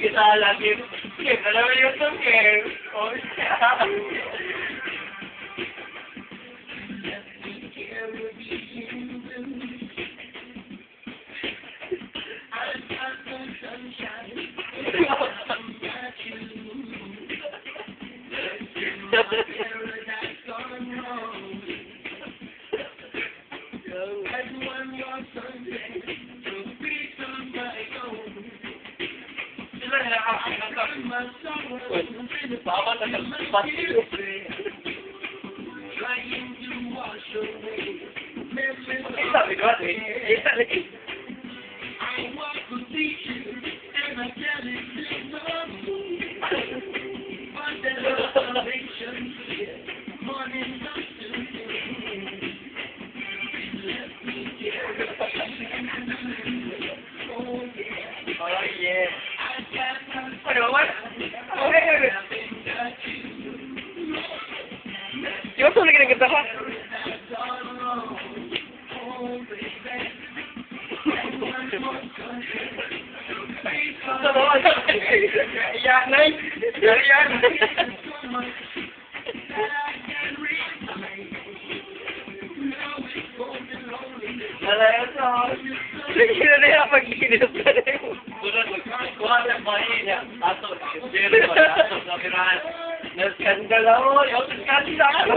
Kita lagi. Kita naman yung tungkol. Oh, Oh, yeah. Ano, what? Okay. Di ba sulit ng ganda ka? Yan, nay. Yan. Sige na niya pag-inis ka na yun. Naskandalo, yung skandalo.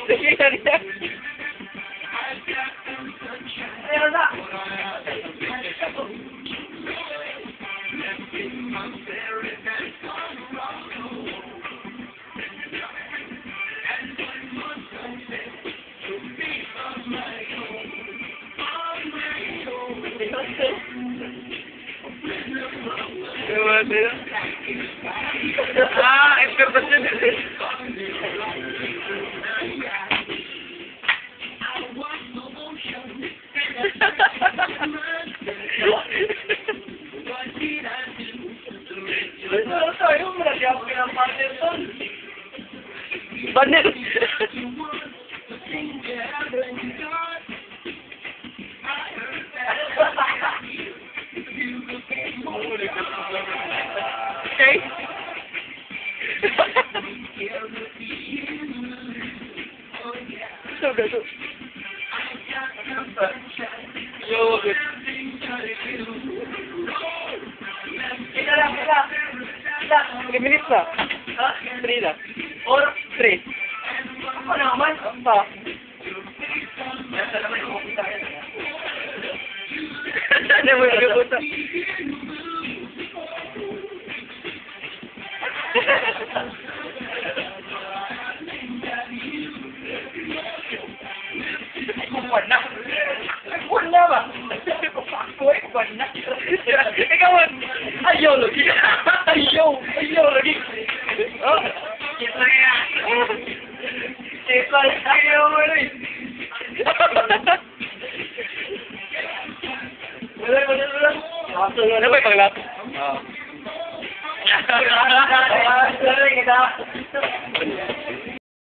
Sige na niya. Ayaw na. Ah, interpretation. Banner. Okay. So good. Yo, good. Kita lang, kita. Kita. 3 minutes na. Ha? 3 na. Or, 3. ako naman. Pa. Nasa naman yung pupunta. Ano mo yung pupunta? Buwan na. Buwan na ba? Buwan na. Ikaw man. Ayaw lagi. Ayaw. Ayaw lagi. Oh. Kita ya. Kita ayaw mo na. Wala, wala, wala. Ano ba yung panglat? Oh. Kita.